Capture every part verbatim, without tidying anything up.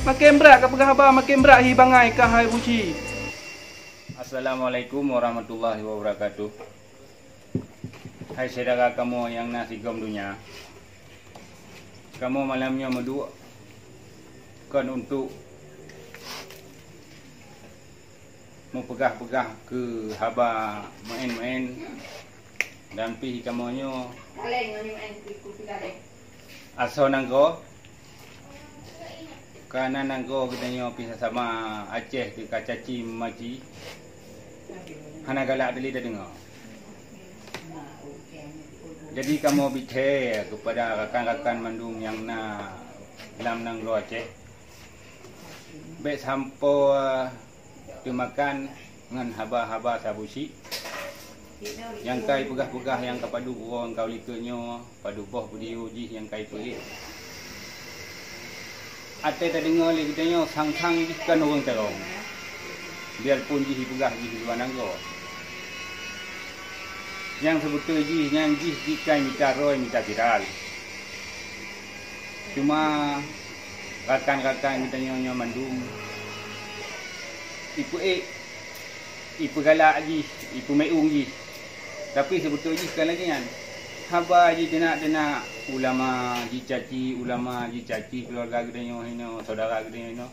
Maken brat ka peugah haba, maken brat hi bangai kah hai Abusyik. Assalamualaikum warahmatullahi wabarakatuh. Hai syedara kamoe nyang na sigom donya, kamoe malam nyoe meuduek kon untuk meupeugah-peugah keu haba meu'en-meu'en dan pih kamoe nyoe asoe nanggroe. Kareuna nanggroe geutanyoe pih sama Aceh teuka caci meumaci, hana galak dilé tadeungoe. Jadi kamoe bithée keupada rakan-rakan mandum nyang na lam nanggroe Aceh, bék sampoe teumakan ngon haba-haba si Abusyik nyang ka ipeugah-peugah nyang ka padub uroe nyang ka likot nyoe, padub boh video jih nyang ka ipeuék. Até tadeungoe lé geutanyoe sang-sang jih kon ureuëng tarông, biarpun jih ipeugah jih luwa nanggroe. Nyang seubeutôi jih nyan jih jikheun mita roi mita viral. Cuma rakan-rakan geutanyoe nyoe mandum ipeuék, ipeugalak jih, ipeumeung jih. Tapi seubeutôi jih kon lagée nyan. Haba jiteunak-teunak ulama jicaci, ulama jicaci keuluwarga geutanyoe hinoe, syedara geutanyoe hinoe.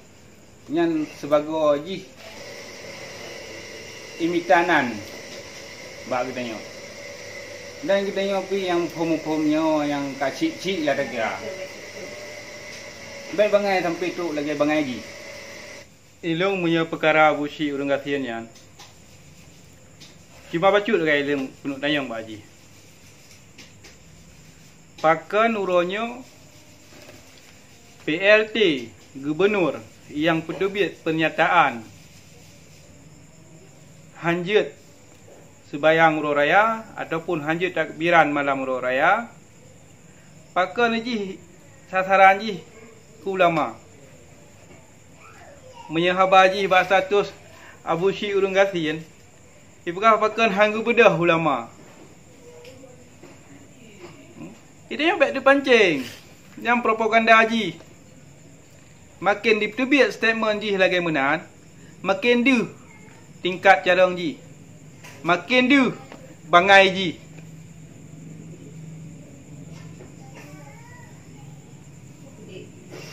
Nyan sibagoe jih imitanan bak geutanyoe. Dan geutanyoe pih nyang muphom-muphom nyoe nyang ka chik-chik lah takira. Bék bangai sampoe trok lagée bangai jih. Ilong meunyoe peukara Abusyik ureuëng gasien nyan, cuma bacut lagée ilong keuneuk tanyong bak jih. Pakon uroe nyoe P L T gubunur nyang peuteubiet peunyataan hanjeuet seubayang uroe raya ataupun hanjeuet takbiran malam uroe raya, pakon jih sasaran jih keu ulama? Meunyoe haba jih bak status Abusyik ureuëng gasien, ipeugah pakon han geubeudôh ulama. Geutanyoe bék teupancéng nyang propaganda jih. Maken jiteubiet statement jih lagée meunan, maken deuh tingkat carông jih, maken deuh bangai jih.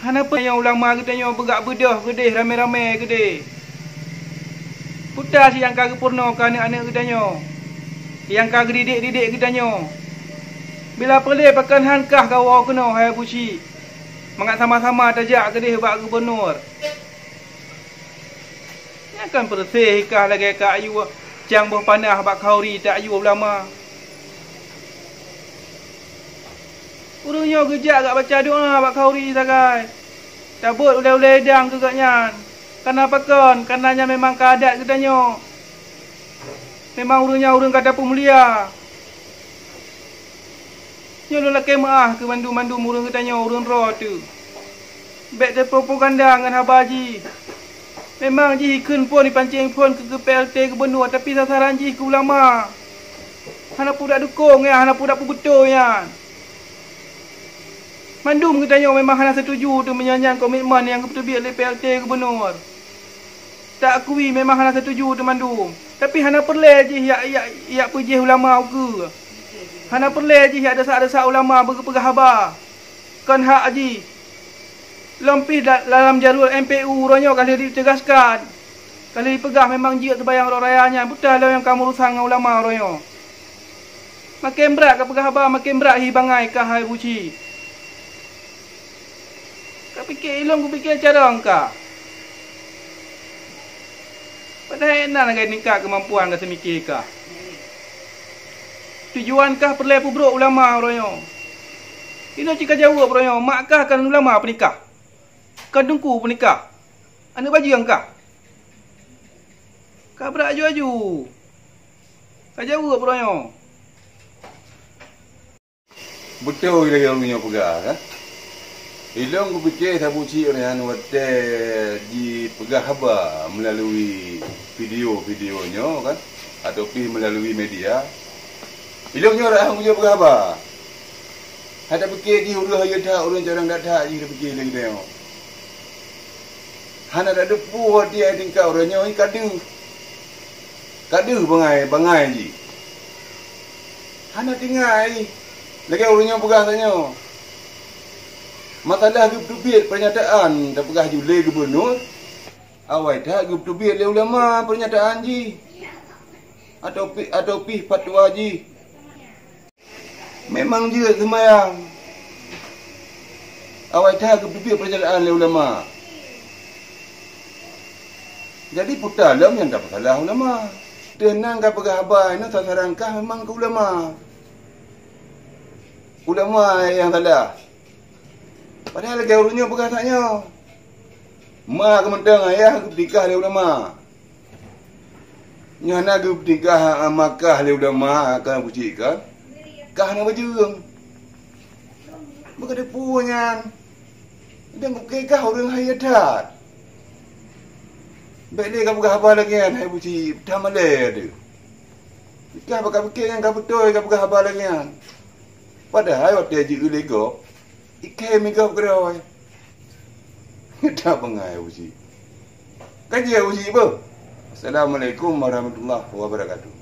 Hana peue nyang ulama geutanyoe beugak beudôh keudeh ramé-ramé keudeh. Peue ta si nyang ka geupeurunoe keu aneuëk-aneuëk geutanyoe, nyang ka geudidik-didik geutanyoe. Bila peureulée pakon han kah gawoe keunoe hai Abusyik, mangat sama-sama tajak keudeh bak gubunur. Nyan kan peureuseh kah lagée ka ayue cang boh panah bak khauri ta ayue ulama. Ureuëng nyoe geujak gak baca doá bak khauri sagai, tabeuet ulée-ulée idang keu gobnyan. Kana pakon? Kana nyan memang ka adat geutanyoe. Memang ureuëng nyan ureuëng ka tapeumulia. Nyoe lôn lakée meuáh keu mandum-mandum ureuëng geutanyoe ureuëng droe teuh. Bék teupropaganda ngon haba jih. Memang jih ikheun phon ipancéng phon keu, keu P L T gubunur, tapi sasaran jih keu ulama. Hana peue dak dukong nyan, hana peue dak peubeutôi nyan. Mandum geutanyoe memang hana setuju teuh meunyoe nyan komitmen nyang geuteubiet lé P L T gubunur. Taakui memang hana setuju teuh mandum, tapi hana peureulée jih yak, yak, yak peujéh ulama ukeue. Hana peureulée jih yak desya-desya ulama beupeugah haba. Kon hak jih. Lom pih da-, dalam jadwal M P U uroe nyoe ka lheueh jiteugaskan, ka lheueh jipeugah memang jeuet seubayang uroe raya nyan, peue ta lom nyang ka meurusan ngon ulama uroe nyoe. Maken brat ka peugah haba, maken brat hi bangai kah hai Abusyik. Ka pike ilong kupike carông kah. Padahai na lagée ningkat keumampuan ka seumike kah. Tujuan kah peureulée peubrok ulama uroe nyoe. Inoe cit ka jaweueb uroe nyoe, mak kah kon ulama peunikah. Kon teungku peunikah. Aneuëk bajeueng kah. Ka brat aju-aju. Ka jaweueb uroe nyoe. Beutôi lagée ureuëng nyoe peugah, kan? Ilong kupike saboh cit nyan watée jipeugah haba meulalui video-video nyoe, kan? Atau pih meulalui media. Ilong nyoe rhah meunyoe peugah haba. Hai tapike jih ureuëng hayeu that, ureuëng carông that-that jih tapike lé geutanyoe. Hana tateupeue até tingkat ureuëng nyoe ka deuh. Ka deuh bangai-bangai jih. Hana tinggai lagée ureuëng nyoe peugah tanyoe. Masalah geupeuteubiet peurnyataan tapeugah ju lé gubunur, awai that geupeuteubiet lé ulama peurnyataan jih, atau pi-, atau pih fatwa jih. Memang jeuet seumayang. Awai that geupeuteubiet peurnyataan lé ulama. Jadi peue lom nyang tapeusalah ulama? Teuh nan ka peugah haba nyoe sasaran kah memang keu ulama. Ulama nyang salah. Padahai lagée ureuëng nyoe peugah that nyoe. Ma keu mantong ayah geupeutikah lé ulama. Nyoe hana geupeutikah, ah, ma kah lé ulama, ka buci kan? Kah na bajeueng. Beuka teupeu nyan. Dan bukai kah ureuëng hayeu that. Bék lé ka peugah haba lagée nyan, hai buci, tamalée deuh. Kah baka bukée nyang ka beutôi ka peugah haba lagée nyan. Padahai watée jeuet lé gob, ikai migob keudroe. That bangai uji. Ka jeuet uji beuh. Assalamualaikum warahmatullahi wabarakatuh.